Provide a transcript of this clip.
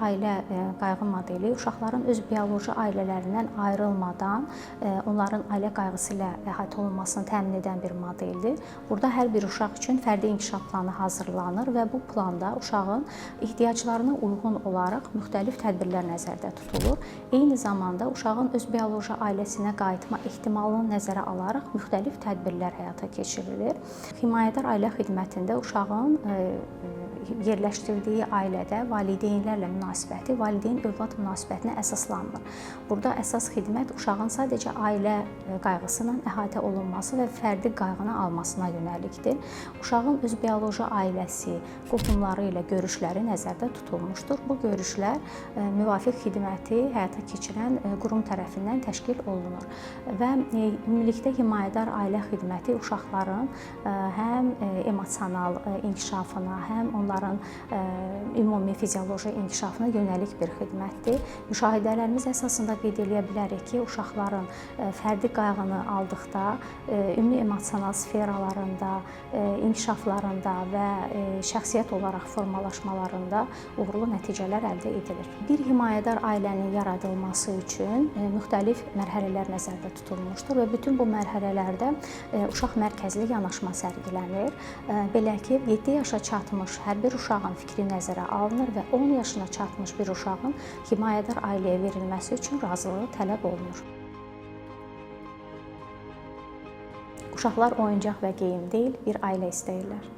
Ailə qayğı modeli uşaqların öz bioloji ailələrindən ayrılmadan onların ailə qayğısı ilə əhatə olunmasını təmin edən bir modeldir. Burada hər bir uşaq üçün fərdi inkişaf planı hazırlanır və bu planda uşağın ehtiyaclarına uyğun olaraq müxtəlif tədbirlər nəzərdə tutulur. Eyni zamanda uşağın öz bioloji ailəsinə qayıtma ehtimalını nəzərə alaraq müxtəlif tədbirlər həyata keçirilir. Himayədar ailə xidmətində uşağın yerləşdirildiyi ailədə valideynlərlə münasibəti valideyn-övlad münasibətinə əsaslanmır. Burada əsas xidmət uşağın sadəcə ailə qayğısı ilə əhatə olunması və fərdi qayğını almasına yönəlikdir. Uşağın öz bioloji ailəsi, qohumları ilə görüşləri nəzərdə tutulmuşdur. Bu görüşlər müvafiq xidməti həyata keçirən qurum tərəfindən təşkil olunur və ümumilikdə himayədar ailə xidməti uşaqların həm emosional inkişafına, həm onların ümumi fizioloji inkişafına yönəlik bir xidmətdir. Müşahidələrimiz əsasında qeyd eləyə bilərik ki, uşaqların fərdi qayğını aldıqda ümumi emosional sferalarında, inkişaflarında və şəxsiyyət olaraq formalaşmalarında uğurlu nəticələr əldə edilir. Bir himayədar ailənin yaradılması üçün müxtəlif mərhələlər nəzərdə tutulmuşdur və bütün bu mərhələlərdə uşaq mərkəzli yanaşma sərgilənir. Belə ki, 7 yaşa çatmış hər bir uşağın fikri nəzərə alınır və 10 yaşına çatmış bir uşağın himayədar ailəyə verilməsi üçün razılığı tələb olunur. Uşaqlar oyuncaq və geyim deyil, bir ailə istəyirlər.